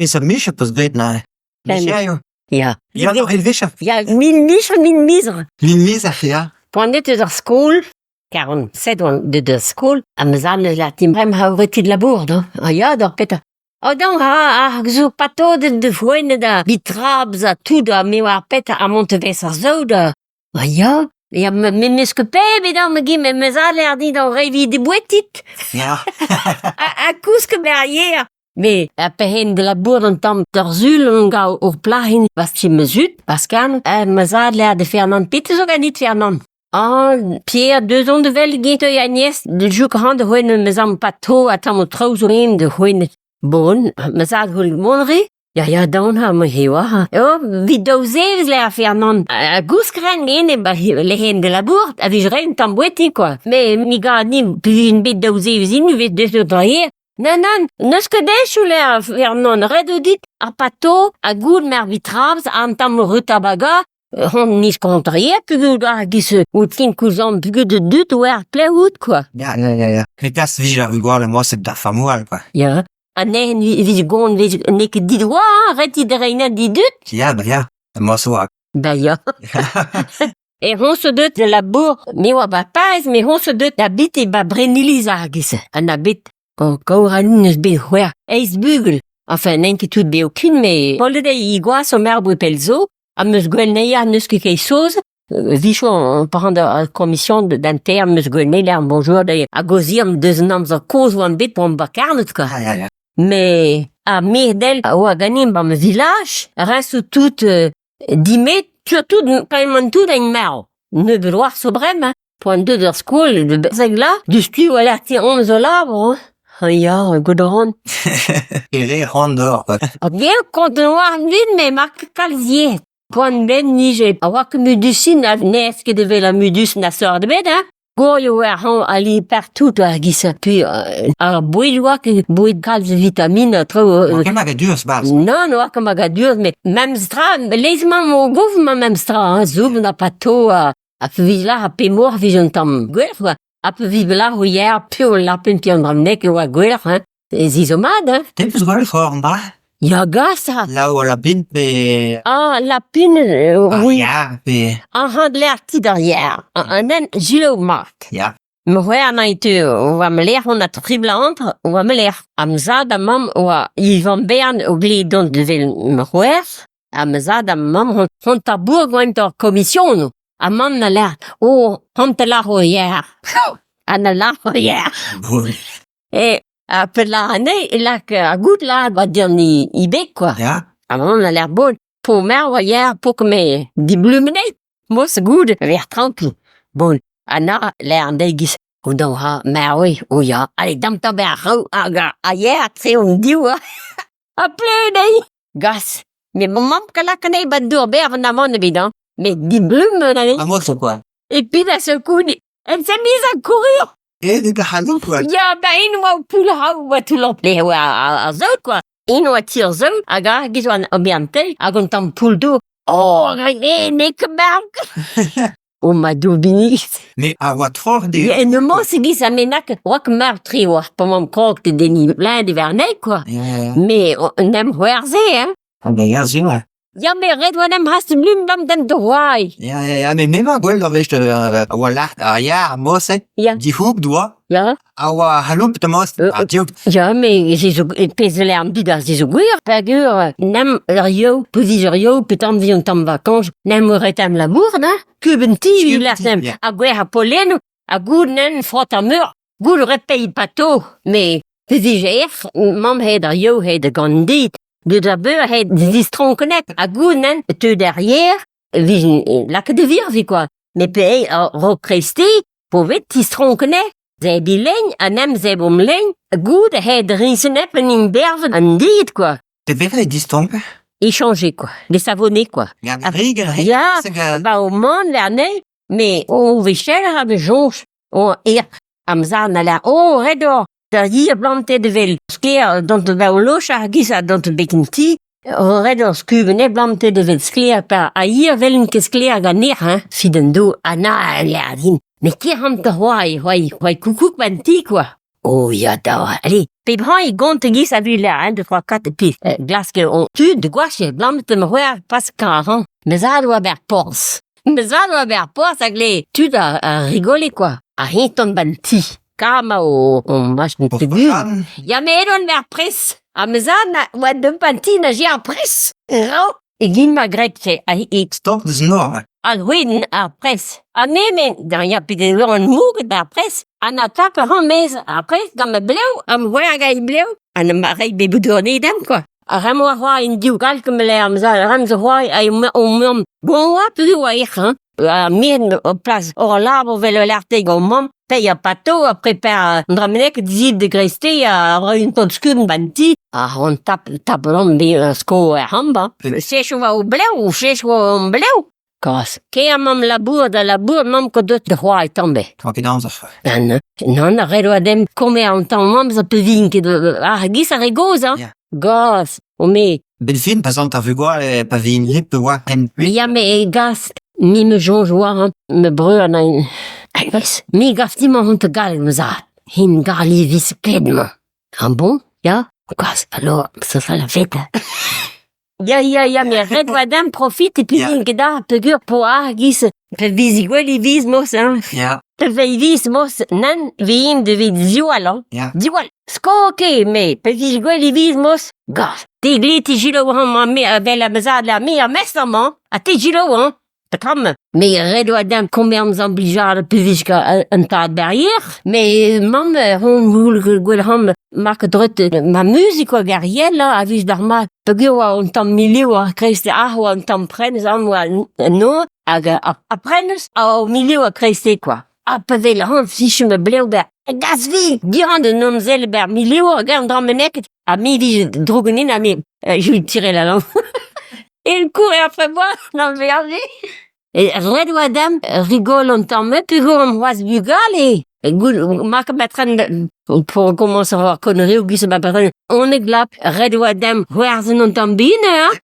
Peseurt micher 'peus graet neuze? Micherioù? Ya. Ya, ur vicher. Ya, mil micher, mil mizer. Mil mizer, ya. Poan dit eus ar skol, kar on sed on deut eus ar skol, ha ma zad neus lâret din bremañ ha ket labour, non? Ah ya, d'ar petra. Oh donc, ha zo patodet de foennet ha bitrabz ha tout ha me oar petra ha mont vez ar saout ha... Ah ya, ya me meus ket pep edan ma gin, ma zad lâret din d'an reiñ evit debouetit. Ya. Ha kousk ar yer. Me ha perc'henn da labourat un tamm d'ar Sul on gant ur plac'h war ma zud, Pascal. Ha ma zad lâret da Fernand, petra zo ganit Fernand? Ah, Pierre, deus on da wel get Agnès, da jouk ran da c'hwen ma zamm pato ha tamm traoù zo en da c'hwen. Bon, ma zad c'houl mont re? Ya, ya, daon ha ma he oa. Oh, 'vit daou zevezh lâr Fernand. Ha gousk ren ene ba lehen da labourat, a vije ret un tamm bouetiñ quoi. Me mi gad ni, 'vijent bet daou zevezh int, 'vez deus ur dra Nann, nann, n'eus ket echu lec'h Fernand, ret eo dit ar pato ha goût ma arbitrabz an tamm rutabaga hon niz kontrier peogwir ar giz out ken koulz an peogwir da dud oa ar klev out quoi. Ya, ya, ya, ya. Met das vije ar vugale moaset d'ar famou all quoi. Ya. Ha neuze e vije gont n'eo ket dit oa, hein, ret dit reiñ dit dud. Ya, ba ya, moas oa. Ba ya. E hon zo deut da labour, me oa ba Pariz, me hon zo deut da bete ba Brenniliz ar giz. An abet, kaour n'eus bet c'hwec'h eizh bugel. Enfin, n'int ket tout bev ken, met kollet eo he gwaz o merc'h pell zo, ha 'meus gwell anezhañ n'eus ket ket saoz. Vichon, pa ran ar komision d'an ter 'meus gwell anezhañ bonjour dezhi. Hag o ziam deus an amzer kozh oan bet p'oan ba Karned quoi. Ya, ya, ya. Mais ar merc'h a oa ganin ba ma village, resto tout Dimet, surtout pa emañ tout en marv. Nebeut oar zo bremañ. Poan deuet d'ar skol, da bezeg la, diouzhtu e-lec'h ti hon zo labour. Ha ya, goût a ran. Ere c'hoant d'or, quoi. Bien, kont oar din, me mar ket kalz ivez. Poan benn nije. A oa ket mudusin, ha n'ez ket evel ar mudusin a sort ebet, hein. Gourioù ar c'hañv ali partout ar giz-se. Puis ar boued oa ket boued kalz vitamine ha traoù. Oa ket magadurezh 'barzh. Nann, oa ket magadurezh, met memes tra, lez-mañ o gof ma memes tra, hein, zoubl na pato ha ha pe lar ha pemoc'h 'vije un tamm gwelloc'h quoi. Ha pe vije lar o yer piv al lapin piv an dra-nek e oa gwelloc'h hein. Ez zo mat hein. Te 'peus gwellet c'hoar an dra? Ya gas ha. Là oa lapin pe... Ah, lapin, oui. Ah ya, pe... An handlec'h ti d'ar yer. An hent Gilo mat. Ya. Ma c'hoar nañ teu oa ma lec'h on a tri bloaz hanter oa ma lec'h. Ha ma zad ha mamm oa Yvan Bern o gle dont evel ma c'hoar. Ha ma zad ha mamm hon tabour oant ur komisionoù. Ha mamm na lâr, oh, hon te lâro yer. Ha na lâro yer. E ha pellañ anezhi e lak ar goût lâret 'ba deomp he beg kwa. Ya. Ha mamm a lâr bon, po marv a ya pok me diblumeneit, mos goût ver tranquille. Bon, ha na lâr an deiz giz o daou ha marv eo, o ya, allez damp d'ober ar c'hraou hag a ya tre hon div ha pleud eo. Gas, met ma mamm ka lak anezhi 'ba dour berv an amann evit hañ, met diblumen anezhi. Ha mos quoi. Et puis d'un seul coup, elle s'est mise à courir. Aet eo da c'halloud quoi. Ya, ba int oa o poull-raou oa toullañ e oa ar saout quoi. Int oa ti ar saout hag ar giz oa an bern-teil hag un tamm poull-dour. Oh, n'eo ket marv. Oh ma dour binniget. Mais a oa troc'h de... Ya, en emañ se giz ha mennak oa ket marv-tre oa pa oamp krog da denniñ blin diwar-nez quoi. Ya, ya. Mais en em c'hoarzhe hein. Ah ben ya, se oa. Ya, met ret oa en em hast mlum bam dem d'hoari. Ya, ya, ya, met me 'ma gwell ur wech a oa lart ar yar moset, Ya. dic'houg doa, Ya. a oa c'halloup da most, ha div. Ya, met se zo pezh a an dud ar se zo gwir, peogwir nem ur yow, pouziz ur yow, petan vi un tamm vakañs, nem ret am labour, na? Kubenn ti, lart nem, ha gwer ha pollennoù, ha goud nen frot ar meur, goud ret peiñ pato, met pouziz ec'h, mamm hed ar yow hed gant dit, Deut ar beure he distronkenet ha goulenn e teu d'ar yer e vijent lakaet da virviñ kwa. Met pe eo a-raok kreisteiz po vet tistronkenet zebriñ lein ha 'n em zebromp lein goût he drinsenep en int bervet an did kwa. Pe petra eo distonkañ? Échanger quoi, des savonner quoi. Gant ar Ya, ba o mann warnezhe, me o vechel a me soñj o er amzer na lâr oh ret oc'h Da hir plantet evel sklaer dont da loch ar giz ha dont bet en ti, ret ur skubenn plantet evel sklaer pa a hir 'velen ket sklaer ganec'h hein, fidendoù ha na a lâr din. Met ker an c'hoari, c'hoari, c'hoari koukoug 'ba 'n ti kwa. Oh ya da, allez, pep hini gont e-giz a vile, 1, 2, 3, 4, et puis glask on tud gwech blam ma c'hoar pas kar hañ. Ma zad oa bet ar porzh. Ma zad oa bet ar porzh hag le tud a rigole quoi. Ha heñ tont ba'n ti. Kar ma o o machin peogwir. Ya met edon bet ar pres. Ha ma zad na oa deut ba'n ti na jet ar pres. Raok e-giz ma graet se. Ha e Stop deus an nor. Hag c'hwi ar pres. Ha me, me, da ya pet e oan mouget 'ba ar pres. Ha na tap a ran maez ar pres gant ma blev, am c'hwec'h hag he blev. Ha na ma reiñ bet bout quoi. Ar re-mañ a c'hoari en div galv ket ma lec'h amzer, ar re-mañ zo c'hoari ha o mamm. Bon oa peogwir oa erc'h hein. Ha me o plas hor labour 'vel ul arteg o mamm, peiñ ar pato ha prepar an dra bennak dizit da greisteiz ha reiñ un taol skeud 'ba 'n ti. Ha c'hoant tap tap an be sko er c'hambr. Sech oa o blev, sech oa hon blev. Kas. Kaer 'mamp labour da labour 'mamp ket deut da c'hoari tamm ebet. Oa ket amzer. Nann, nann, ret oa demp komer an tamm amzer pe vin ket ar giz ar re gozh hein. Ya. Gaz, o me. Benn fin, pa sant ar vugale, pa vin hep oa en Ya, me gas, me me soñj oa hein, ma breur na Me gav din 'mañ hon gallet ma zad. Hen galli visked-mañ. Ah bon? Ya? Quoi? Alors, ça sera la fête. Ya, ya, ya, mais ret oa dezhañ profit et puis int ket da peogwir po ar giz pe vizi gwell e viz mos hein. Ya. Pe viz mos nann vi int evit diwall hein. Ya. Diwall. Sko ket me pe viz gwell e viz mos gaz. Te gli ti gilo hañ ma me vel ma zad la me ar mestr amañ ha te gilo hañ. Petra Me ret oa din komz amblijaat pevez an tad berrier, met mamm hon gwell mark dreut ma muzik oa gariel a vije d'ar mat. Peogwir oa un tamm miliv ar kreisteiz, ah oa un tamm prenez, an oa no, hag ar prenez a oa miliv ar kreisteiz kwa. Ha pa vel an fichu ma blev ber gas vi diran un amzer ber miliv hag an dra bennaket ha me vije droug ganin ha me je lui tirais la langue. Et il courait après moi dans le verger. Et ret oa dezhañ rigol an tamm peogwir omp c'hoazh bugale. Goul ma patron pour commencer ar connerie giz ma patron on e glap ret oa dezhañ c'hoarzhin an tamm bihan hein.